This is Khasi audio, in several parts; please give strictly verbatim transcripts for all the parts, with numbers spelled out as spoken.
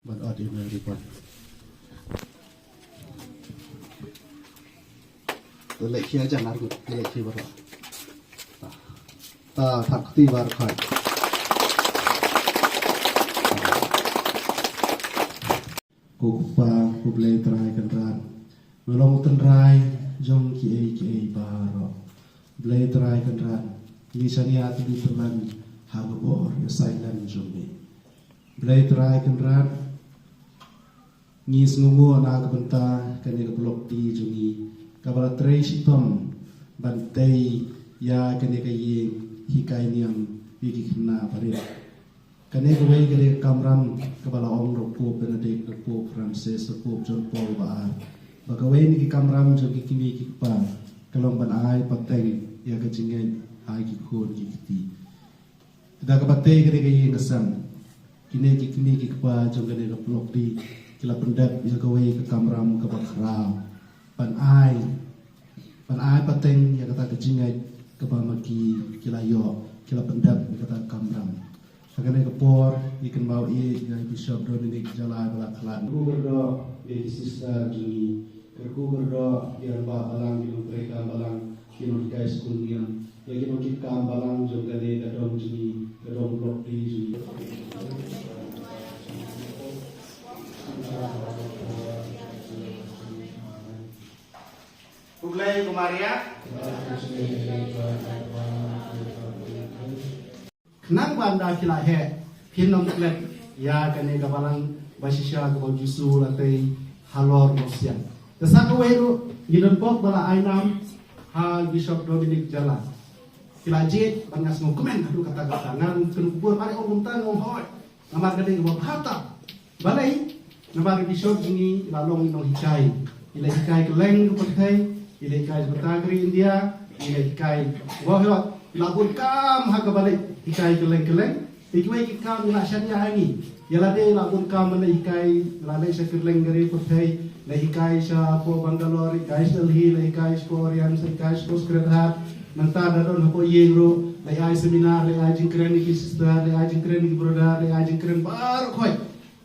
Ban ot email report. Te leh khia jan ar ngut, te leh khia baroh. Ta, ta thap kti baroh khoi. Ko Kpa, ko Blei Trai Kynrad, me long u tynrai jong kiei kiei baroh. Blei Trai Kynrad, ngi shaniah tylli tyllan ha ka bor ïasaid lem jong me. Blei Trai Kynrad, ngi sngewnguh na ka bynta kane ka block D jong ngi, kaba la trei shitom ban tei ïa kane ka ïing hikai niam ïa ki khynnah barit. Kane kawei kane ka kamram kaba la ong da u Pope Benedict, da u Pope Francis, da u Pope John Paul ba ar, ba kawei na ki kamram jong ki kmie ki kpa ka long ban ai pateng ïa ka jingngeit ha ki khun ki kti. Te da kaba tei kane ka ïing ka sem, kine ki kmie ki kpa jong kane ka block D ki la pyndep ïa kawei ka kamram kaba khraw ban ai, ban ai pateng ïa kata ka jingngeit kaba ma ki ki la ïoh, ki la pyndep ïa kata ka kamram. Ha kane ka por ngi kynmaw ïa i Bishop Dominic Jala ba la khlad. Kyrkhu kyrdoh ïa ki sister jong ngi, kyrkhu kyrdoh ïa ki rangbah balang, ki nongtrei kam balang, ki nonghikai skul niam, ïa ki nongkitkam balang jong kane ka dong jong ngi, ka dong block D jong ngi. Khublei ko Maria. Khnang ba ynda ki la heh, kin ym klet ïa kane ka balang ba shisha kaba u Jisu u la tei halor u nongsiang. Te sa kawei ruh ngi don bok ba la ai nam ha Bishop Dominic Jala. Ki la jied ban, nga sngewkmen haduh katta katta, nga ruh kynduh kubur, are ong kumta nga ong hooid. Namar ka dei kaba bha tam. Balei? Namar i Bishop jong ngi i la long i nonghikai. I la hikai kylleng ka pyrthei, i la hikai bynta ka ri India, i la hikai, wah, wah, i la bun kam ha kaba leit hikai kylleng kylleng. Te kiwei ki kam i la shaniah ha ngi. Ïa lade i la bun kam, i la hikai, i la leit sha kylleng ka ri pyrthei, i la hikai shapoh Bangalore, i la hikai sha Delhi, i la hikai shapoh Orient, i la hikai shapoh Sacred Heart. Mynta da don hapoh ïing ruh, i la ai seminar, i la ai jingkren ïa ki sister, i la ai jingkren ïa ki brother, i la ai jingkren baroh khoit.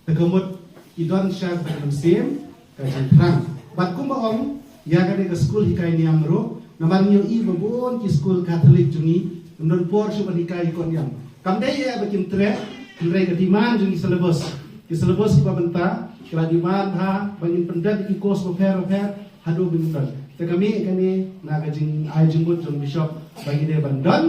Te ka mut i don sha ka mynsiem ka jingthrang. Bad kumba ong, ïa kane ka skul hikai niam ruh, namar ngi ïohi ba bun ki skul Katholik jong ngi ym don por shuh ban hikai ïa ki khun niam. Kam dei ïa ba kin treh, hynrei ka demand jong ki syllabus. Ki syllabus kiba mynta ki la demand ha ba ngin pyndep ïa ki course bapher bapher haduh ba ngin don. Te ka mih kane na ka jingai jingmut jong Bishop ba ngi dei ban don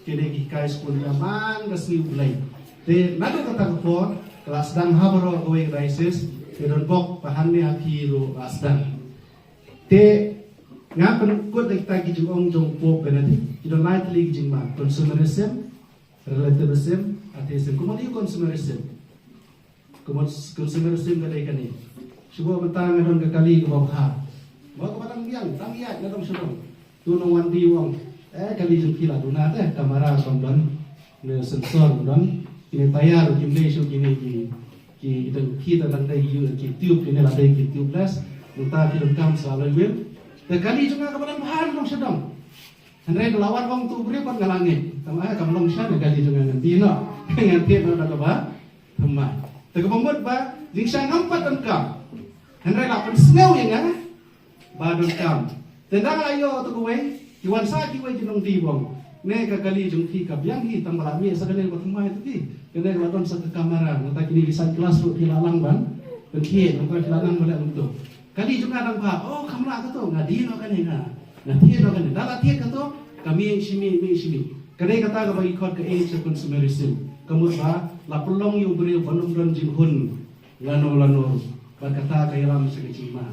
kine ki hikai skul ïa man ka sngi U Blei. Te naduh kata ka por ka la sdang ha baroh kawei ka diocese, te don bok ba hangne ha phi ruh la sdang. Te nga pynkut da kita ki jingong jong u Pope Benedict, ki don lai tylli ki jingma: consumerism, relativism, atheism. Kumno u consumerism? Ka mut, ka mut consumerism ka dei kane. Shu ba mynta nga don ka kali kaba bha. Mo kaba dang biang, dang ïaid, nga dang shu don. Tu nongwan dih u ong, eh, kali jong phi la duna te, kamera kam don, ne sensor kam don, kine tayar kim dei shuh kine ki, ki dang, ki dang dei ki, ki tube, kine la dei ki tubeless. Mynta ki donkam sa alloy wheel. Te kali jong nga kaba dang bha nga dang shu don. Hynrei ka la wan ong tu u briew pat nga la ngeit. Tang, eh, kam long sha ne kali jong nga ngan dih noh. Ngan thied noh da kaba thymmai. Te kaba mut ba jingshah ngam pat donkam. Hynrei la pynsngew ïa nga ba donkam. Te nda nga la ïoh tu kawei, ki wan sa kiwei ki nongdih ba ong, ne ka kali jong phi ka biang hi, tang ba la mih sa kane kaba thymmai tu phi. Kane ka la don sa ka kamera, mynta kine ki side glass ruh ki la lang ban pynkhied, mynta ki la nang ba leh kumto. Kali jong nga dang bha, oh, kamera kato, nga dih noh kane nga. Nga thied noh kane. Da la thied kato, ka mih shimih, mih shimih. Ka dei kata kaba ngi khot ka age of consumerism. Ka mut ba la pynlong ïa u briew ban ym don jinghun lano lano ruh. Bad kata ka ïalam sha ka jingma.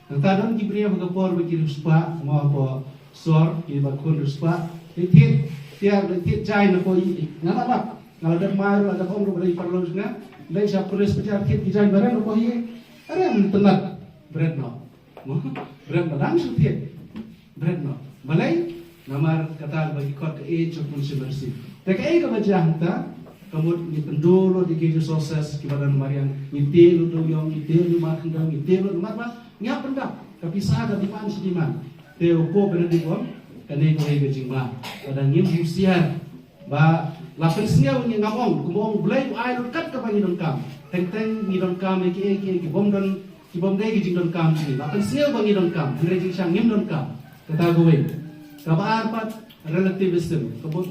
Nangta don ki briew ha ka por ba ki riewspah, mo hapoh sor, ki ba khun riewspah. Leit thied tiar, leit thied jaiñ napoh ïing. Nga la lap, nga la dep mai ruh, la dep ong ruh ba dei paralok jong nga. Leit sha police bazaar, thied ki jaiñ ba rem napoh ïing. Rem tynnat, bret noh. Mo, bret noh, dang shu thied. Bret noh. Balei? Namar kata ba ki khot ka age of consumerism. Te kaei kaba jia hangta? Ka mut ngi pynduh lut ïa ki resources kiba don mariang, ngi teh lut da u ïong, ngi teh lut markhyndew, ngi teh lut, namar ba ngi hap pyndap, ka pisa ka demand shi demand. Te u Pope Benedict u ong, kane kawei ka jingma. Lada ngim husiar, ba la pynsngew ngi, ngam ong, kumba ong U Blei u ai lut kat kaba ngi donkam. Teng teng ngi donkam ïa kiei kiei ki bym don, ki bym dei ki jingdonkam jong ngi. La pynsngew ba ngi donkam, hynrei jingshisha ngim donkam. Kata kawei. Kaba ar pat, relativism. Ka mut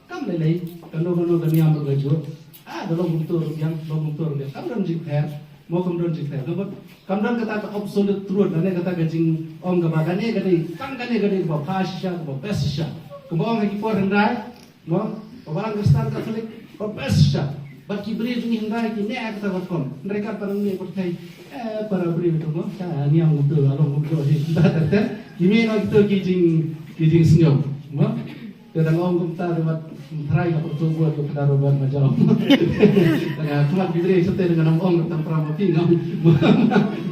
kam lei lei, kano kano ka niam ruh kajuh. Ah, da long kumto ruh biang, long kumto ruh biang. Kam don jingpher, mo kam don jingpher. Ka mut kam don kata ka absolute truth, lane kata ka jingong kaba kane ka dei, tang kane ka dei kaba bha shisha, kaba best shisha. Kaba ong ha ki por hyndai, mo, ba Balang Khristan Katholik ba best shisha. Bad ki briew jong ngi hyndai ki neh ha kata ka rukom. Hynrei katba nang mih pyrthei, eh, para briew tu, mo, ka niam kumto, ka long kumto hi. Ter ter ter. Ki mih na kito ki jing, ki jingsngew, mo. Te dang ong kumta ruh bad Trai nga pyrtuh buat ruh ka daru bad ma jam. Tang nga khmat ki briew sate dang nang ong tang pra ma phi ngam.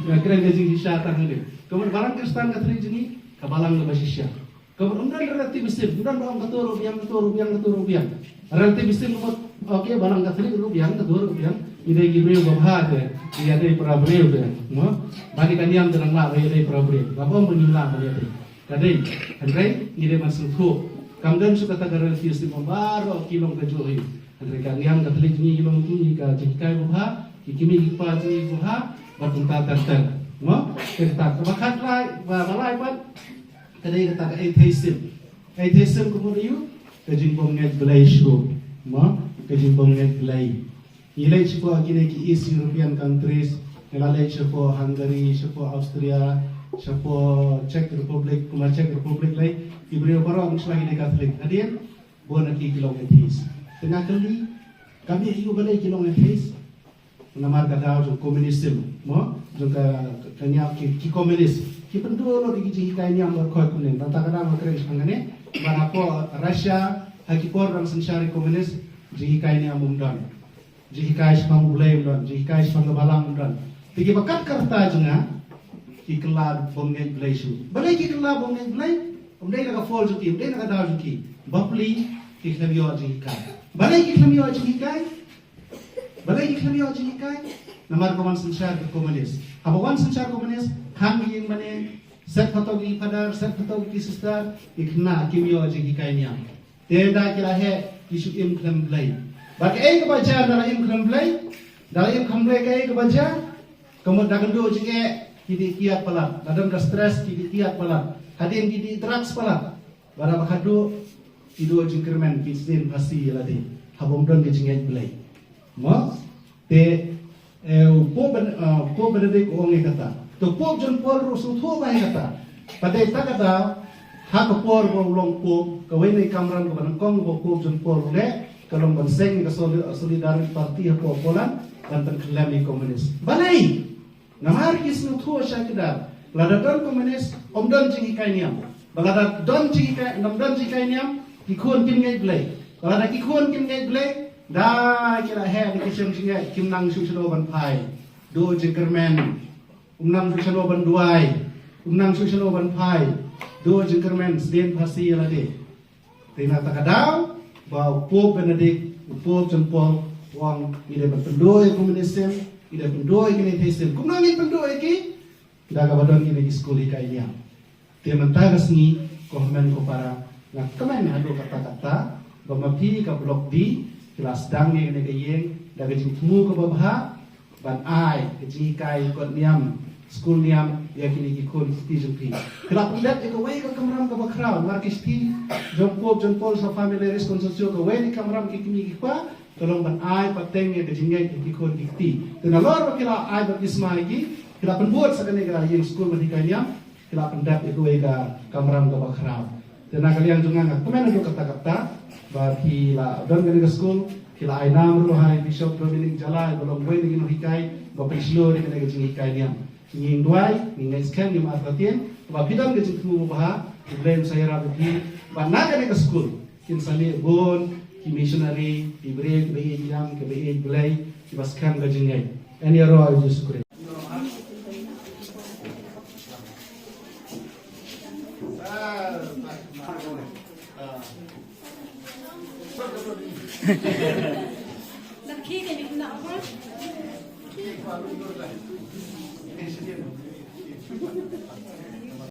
Nga kren ka jingshisha tang hangne. Ka mut Balang Khristan Katholik jong ngi ka balang kaba shisha. Ka mut ym don relativism, ym don ba ong kato ruh biang, kato ruh biang, kato ruh biang. Relativism ka mut, okay, Balang Katholik ruh biang, kato ruh biang. Ngi dei ki briew babha te, ngi ïadei para briew te, mo? Ba ngi ka niam te nang lah ba ïadei para briew. Ba ym ba ngi lah ba ïadei. Ka dei, hynrei ngi dei ban sngewthuh. Kam don shuh kata ka relativism ba baroh ki long kajuh hi. Hynrei ka niam Katholik jong ngi ki long ki, ka jinghikai babha, ki kmie ki kpa jong ngi babha, bad kumta ter ter. Mo? Te kata kaba khatlai, ba, ba lai pat, ka dei kata ka atheism. Atheism ka mut aïu? Ka jingbym ngeit Blei shuh. Mo? Ka jingbym ngeit Blei. Ngi leit shapoh kine ki East European countries, ngi la leit shapoh Hungary, shapoh Austria, shapoh Czech Republic, kumba Czech Republic lei, ki briew baroh ngi shu ïadei Catholic. Hadien, bun na ki ki long atheist. Te nga kylli, ka mih aïu balei ki long atheist? Namar ka daw jong communism, mo, jong ka, ka niam ki, ki communist. Ki pynduh lut ïa ki jinghikai niam baroh kumne. Nangta ka daw nga kren shaphang kane, ba hapoh Russia, ha ki por dang synshar ïa ki communist, jinghikai niam ym don. Jinghikai shaphang U Blei ym don, jinghikai shaphang ka balang ym don. Te kiba kat ka rta jong nga, ki kylla bym ngeit Blei shuh. Balei ki kylla bym ngeit Blei? Ym dei na ka fault jong ki, ym dei na ka daw jong ki. Bapli, ki khlem ïoh jinghikai. Balei ki khlem ïoh jinghikai? Balei ki khlem ïoh jinghikai? Namar ka wan synshar ka communist. Haba wan synshar communist, khang ïing mane, set phatok ki father, set phatok ki sister, ki khynnah kim ïoh jinghikai niam. Te da ki la heh, ki shu im khlem Blei. Bad kaei kaba jia da la im khlem Blei? Da la im khlem Blei kaei kaba jia? Ka mut da kynduh jingeh, ki dih kiad palat. Da don ka stress, ki dih kiad palat. Hadien ki dih drugs palat. Bad haba khatduh, ki duh jingkyrmen, ki sdien phasi ïa lade. Haba ym don ka jingngeit Blei. Mo? Te, eh, u Pope Ben-, eh, Pope Benedict u ong ïa kata. Te Pope John Paul ruh u sngewthuh bha ïa kata. Pat te kata ka daw, ha ka por ba u long Pope, kawei na ki kamram kaba nyngkong ba u Pope John Paul u leh, ka long ban seng ïa ka Soli-, Solidarity Party hapoh Poland, ban pynkhyllem ïa ki komunis. Balei? Namar ki sngewthuh sha ki da, lada don komunis, ym don jinghikai niam. Ba lada don jinghikai, ym don jinghikai niam, ki khun kim ngeit Blei. Ba lada ki khun kim ngeit Blei, da ki la heh da ki shem jingngeit, kim nang shuh shano ban phai. Duh jingkyrmen. Ym nang shuh shano ban duwai. Ym nang shuh shano ban phai. Duh jingkyrmen, sdien phasi ïa lade. Te na kata ka daw, ba u Pope Benedict, u Pope John Paul, u ong ngi dei ban pynduh ïa komunism, ngi dei ban pynduh ïa kine atheism. Kumno ngin pynduh ïa ki? Da kaba don kine ki skul hikai niam. Te mynta ka sngi, ko hynmen ko para, nga kmen haduh katta katta, ba ma phi ka Block D, ki la sdang ïa kane ka ïing, da ka jingthmu kaba bha, ban ai ka jinghikai kot niam, skul niam, ïa kine ki khun ki kti jong phi. Ki la pyndep ïa kawei ka kamram kaba khraw, namar ki shithi jong Pope John Paul sha Familiares Consortio, kawei na ki kamram ki kmie ki kpa, ka long ban ai pateng ïa ka jingngeit ïa ki khun ki kti. Te nalor ba ki la ai baptisma ïa ki, ki la pynbud sa kane ka ïing skul ban hikai niam, ki la pyndep ïa kawei ka kamram kaba khraw. Te na ka liang jong nga nga kmen haduh katta katta, ba phi la don kane ka skul, phi la ai nam ruh ha i Bishop Dominic Jalai, ba long uwei na ki nonghikai, ba pynshlur ïa kane ka jinghikai niam. Ngin duwai, ngin ngeit skhem, ngim artatien, ba phi don ka jingthmu ba bha, U Blei un sa ïarap ïa phi, ba na kane ka skul, kin sa mih bun ki missionary, ki briew kiba ïeit niam, kiba ïeit Blei, kiba skhem ka jingngeit. Yn ïaroh ïa U Jisu Khrist.